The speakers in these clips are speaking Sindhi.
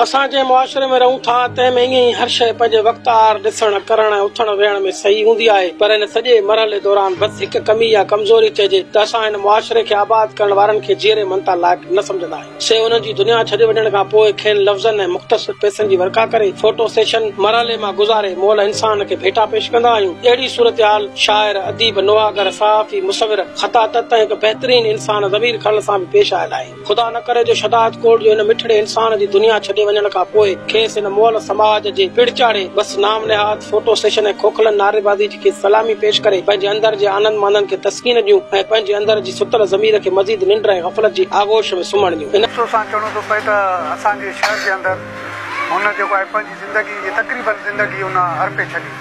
اسان جنهن معاشري ۾ رهون ٿا، تنهن ۾ ائين ئي هر شيء پنهنجي وقت آهر ڏسڻ، ڪرڻ ۽ اٿڻ ويهڻ ۾ صحيح هوندي آهي، پر ان سڄي مرحلي دوران بس هڪ ڪمي يا ڪمزوري چئجي ته اسان هن معاشري کي آباد ڪرڻ وارن کي جيئري مڃتا لائق نه سمجهندا آهيون. سي انهن جي دنيا ڇڏي وڃڻ کان پوء کين لفظن ۽ مختصر پئسن جي ورکا ڪري فوٽو سيشن مرحلي مان گذاري مئل انسان کي ڀيٽا پيش ڪندا آهيون. اهڙي صورتحال شاعر، اديب، نوحاگر، صحافي، مصور، خطاطت ۽ هڪ بهترين انسان ضمير کڙل سان به پيش آيل آهي. خدا نه ڪري جو شھداد ڪوٽ جو هن مٺڙي انسان جي دنيا ڇڏي وڃڻ کان پوء کيس هن مئل سماج جي پڙ چاڙهي بس نام نهاد فوٽو سيشن ۽ کوکلن نعريبازي جي کيس سلامي پيش ڪري پنهنجي اندر جي آنند مانند کي تسڪين ڏيون ۽ پنهنجي اندر جي ستل ضمير کي مزيد ننڊ ۽ غفلت جي آغوش ۾ سمهڻ ڏيون. هن. افسوس سان چوڻو ٿو پئي ته اسان جي شهر جي اندر هن جيڪو آهي پنهنجي زندگي جي تقريبن زندگي هن ارپي ڇڏي.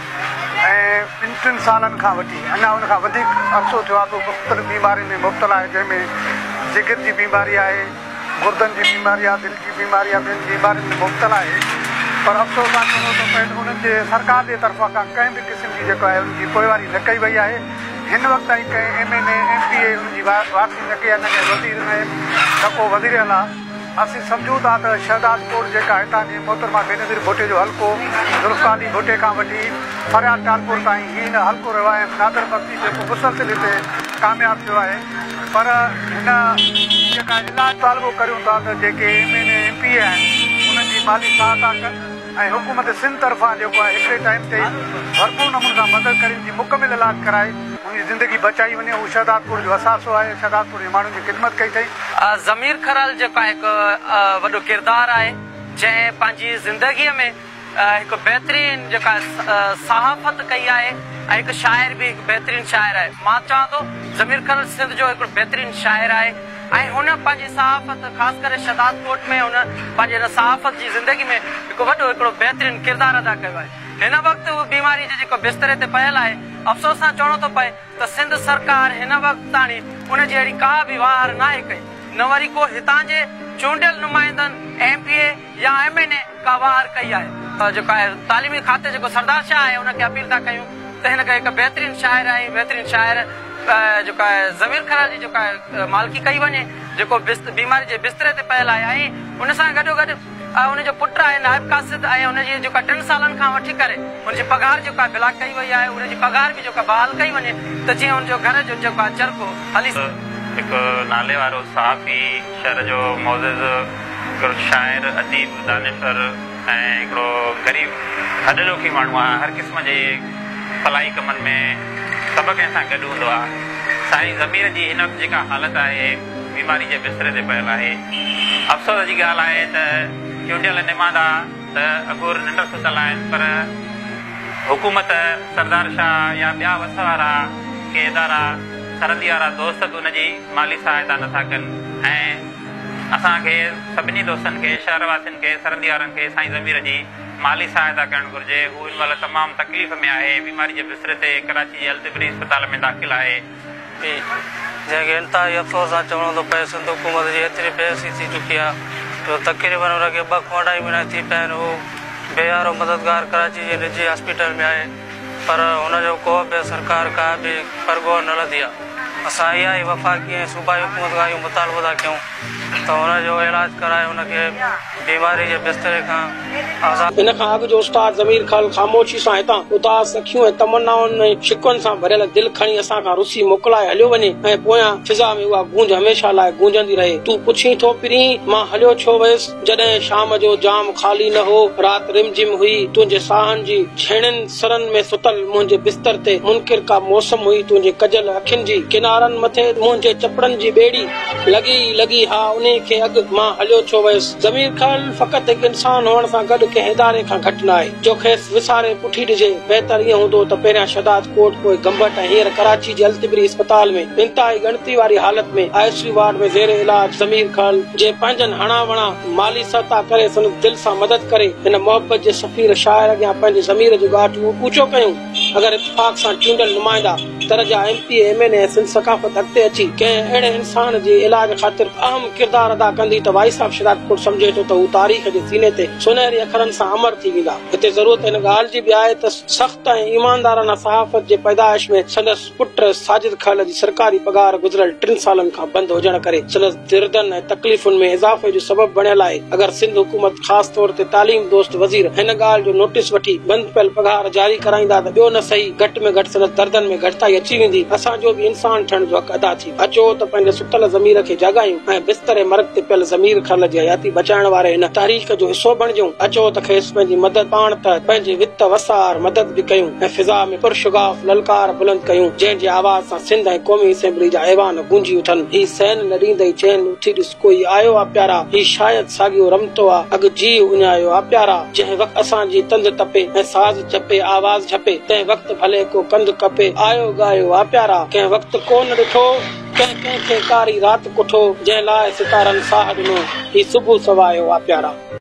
۽ ٻن ٽن سالن کان وٺي اڃا ان کان وڌيڪ عرصو ٿيو آهي ته هو مختلف بيمارين ۾ مبتلا آهي جنهن ۾ جگر جي بيماري آهي، گردن جي بيماري آهي، دل جي بيماري آهي ٻين بيمارين ۾ مبتلا آهي پر افسوس سان چوڻو ٿو پئي ته انهن جي سرڪار جي طرفان کان ڪنهن به قسم جي جيڪو آهي ان جي پوئواري نه ڪئي وئي آهي هن وقت تائين ڪنهن ايم اين اي ايم پي اي ان جي وارثي نه ڪئي آهي نه ڪنهن وزير نه ڪو وزير اعليٰ. اسين سمجهون ٿا ته شهداد ڪوٽ جيڪا هتان جي محترمه بينظير ڀٽي جو حلقو ذوالفقار علي ڀٽي کان وٺي فريال ٽالپور تائين هي هن حلقو رهيو آهي ۽ نادر مگسي جيڪو مسلسل هتي ڪامياب ٿيو آهي پر هن جيڪا علاج مطالبو ڪريون ٿا ته جيڪي M N A M P A آهن انهن جي مالي سهائتا ڪن ۽ حڪومت سنڌ طرفان جيڪو آهي هڪڙي ٽائيم تي ڀرپور نموني سان مدد ڪري ان جي مڪمل علاج ڪرائي ان جي زندگي بچائي وڃي هو شهدادپور جو اثاثو آهي شهدادپور جي ماڻهن جي خدمت ڪئي اٿئي. ضمير کرل جيڪو آهي هڪ وڏو ڪردار آهي جنهن پنهنجي زندگي ۾ هڪ بهترين جيڪا صحافت ڪئي آهي ۽ هڪ شاعر به هڪ بهترين شاعر آهي مان چوان ٿو ضمير کرل سنڌ جو هڪڙو بهترين شاعر آهي ۽ هن پنهنجي صحافت خاص ڪري شھداد ڪوٽ ۾ هن پنهنجي هن صحافت جي زندگي ۾ هڪ وڏو هڪڙو بهترين ڪردار ادا ڪيو آهي. هن وقت هو بيماري جي جيڪو بستري تي پيل آهي افسوس سان چوڻو ٿو پئي ته سنڌ سرڪار هن وقت تاڻي ان جي اهڙي ڪا به واهر ناهي ڪئي نه وري ڪو هتان جي چونڊيل نمائندن ايم پي اي يا ايم اين اي ڪا واهر ڪئي آهي. جيڪو آهي تعليمي کاتي جيڪو سردار شاهه آهي ان کي اپيل ٿا ڪيون ته هن کي هڪ بهترين شاعر ۽ بهترين شاعر جيڪو آهي ضمير کرل جي جيڪو آهي مالڪي ڪئي وڃي جيڪو بيماري جي بستري تي پيل آهي ۽ ان سان گڏو گڏ ان جو پٽ آهي نائب قاصد ۽ ان جي جيڪا ٽن سالن کان وٺي ڪري ان جي پگهار جيڪو آهي بلاڪ ڪئي وئي آهي ان جي پگهار به جيڪا بحال ڪئي وڃي ته جيئن ان جو گهر جو جيڪو آهي چرخو هلي سگهي. هڪ نالي وارو صحافي، شھر جو معزز هڪڙو شاعر، اديب، دانشور ۽ هڪڙو غريب هڏ ڏوکي ماڻهو آ، هر قسم جي فلاحي ڪمن ۾ سڀ ڪنهن سان گڏ هوندو آ. سائين ضمير جي هن وقت جيڪا حالت آهي، بيماري جي بستري تي پيل آهي. افسوس جي ڳالهه آهي ته چونڊيل نمائندا ته اگهور ننڊ ستل آهن پر حڪومت، سردار شاهه يا ٻيا وس وارا ڪي ادارا، سرندي وارا دوست به ان جي مالي سهائتا نٿا ڪن ۽ اسان کي سڀني دوستن کي، شهر واسين کي، سرندي وارن کي سائين ضمير جي مالي سهائتا ڪرڻ گهرجي. هو هن مهل تمام تڪليف ۾ آهي، بيماري جي بستري تي ڪراچي جي الطبري اسپتال ۾ داخل آهي. پي، جنهن کي انتهائي افسوس سان چوڻو ٿو پئي سنڌ حڪومت جي ايتري بي حسي ٿي چڪي آهي جو تقريبن ان کي ٻه کان اڍائي مهينا ٿي پيا آهن هو بي يارو مددگار ڪراچي جي نجي هاسپيٽل ۾ آهي پر هن جو ڪو به سرڪار ڪا به پرگهور نه لڌي آهي اسان اها ئي وفاقي ۽ صوبائي حڪومت کان اهو مطالبو ٿا ڪيون ته هن جو علاج ڪرائي هن کي بيماري جي بستري کان آزاد ان کان اڳ جو استاد ضمير کل خاموشي سان هتان اداس اکيون ۽ تمنائن ۽ شڪون سان ڀريل دل کڻي اسان کان رسي موڪلائي هليو وڃي ۽ پويان فضا ۾ اها گونج هميشه لاء گونجندي رهي، تون پڇين ٿو پرين، مان هليو ڇو ويس؟ جڏهن شام جو جام خالي نه هو، رات رمجھم هئي، تنهنجي ساهن جي جهيڻن سرن ۾ ستل منهنجي بستر تي منڪر ڪا موسم هئي، تنهنجي ڪجل اکين جي ڪنارن مٿي منهنجي چپڙن جي ٻيڙي لڳي ئي لڳي، ها انهي کي اڳ مان هليو ڇو ويس؟ ضمير کل فقط هڪ انسان هئڻ سان گڏ ڪنهن اداري کان گهٽ ناهي، جو کيس وساري پٺي ڏجي، بهتر ائين هوندو ته پهريان شهداد ڪوٽ پوء گمبٽ ۽ هينئر ڪراچي جي الطبري اسپتال ۾ انتهائي ڳڻتي واري حالت ۾ آء سي يو وارڊ ۾ زير علاج ضمير کل جي پنهنجن هڻان وڻان مالي سهتا ڪري سندس دل سان مدد ڪري هن محبت جي سفير شاعر اڳيان پنهنجي ضمير جو ڳاٽ اوچو ڪيون. اگر اتفاق سان چونڊيل نمائندا تر جا M P A, M N A ۽ Sindh ثقافت اڳتي اچي ڪنهن اهڙي انسان جي علاج خاطر اهم ڪردار ادا ڪندي ته وائس آف شهدادڪوٽ سمجهي ٿو ته هو تاريخ جي سيني تي سونهري اکرن سان امر ٿي ويندا. هتي ضرورت ان ڳالهه جي به آهي ته سخت ۽ ايماندارانه صحافت جي پيدائش ۾ سندس پٽ ساجد کهل جي سرڪاري پگهار گذريل ٽن سالن کان بند هجڻ ڪري سندس دردن ۽ تڪليفن ۾ اضافي جو سبب بڻيل آهي. اگر سنڌ حڪومت خاص طور تي تعليم دوست وزير هن ڳالهه جو نوٽيس وٺي بند پيل پگهار جاري ڪرائيندا ته ٻيو نه سهي گهٽ ۾ گهٽ سندس دردن ۾ گهٽتائي اچي ويندي. اسان جو به انسان ٺهڻ جو حق ادا ٿي. اچو ته پنهنجي ستل ضمير کي جاڳايون ۽ بستر مرگ تي پيل ضمير کل جي حياتي بچائڻ واري هن تحريڪ جو حصو بڻجون. اچو ته کيس پنهنجي مدد پاڻ تحت پنهنجي وت وس آهر مدد به ڪيون ۽ فضا ۾ پرشغاف للڪار بلند ڪيون، جنهن جي آواز سان سنڌ ۽ قومي اسيمبلي جا ايوان گونجي اٿن. هي سين نه ڏيندئي چين، اٿي ڏس ڪوئي آيو آ پيارا، هي شايد ساڳيو رمتو آ، اڳ جيء اڃايو آ پيارا. جنهن وقت اسان جي تند تپي ۽ ساز چپي آواز جهپي، تنهن وقت ڀلي ڪو ڪنڌ ڪپي، آيو ڳايو آ پيارا. ڪنهن وقت ڪو نه ڏٺو، ڪنهن ڪنهن کي ڪاري رات ڪٺو، جنهن لاء ستارن ساهه ڏنو، هي صبح سوايو آ پيارا.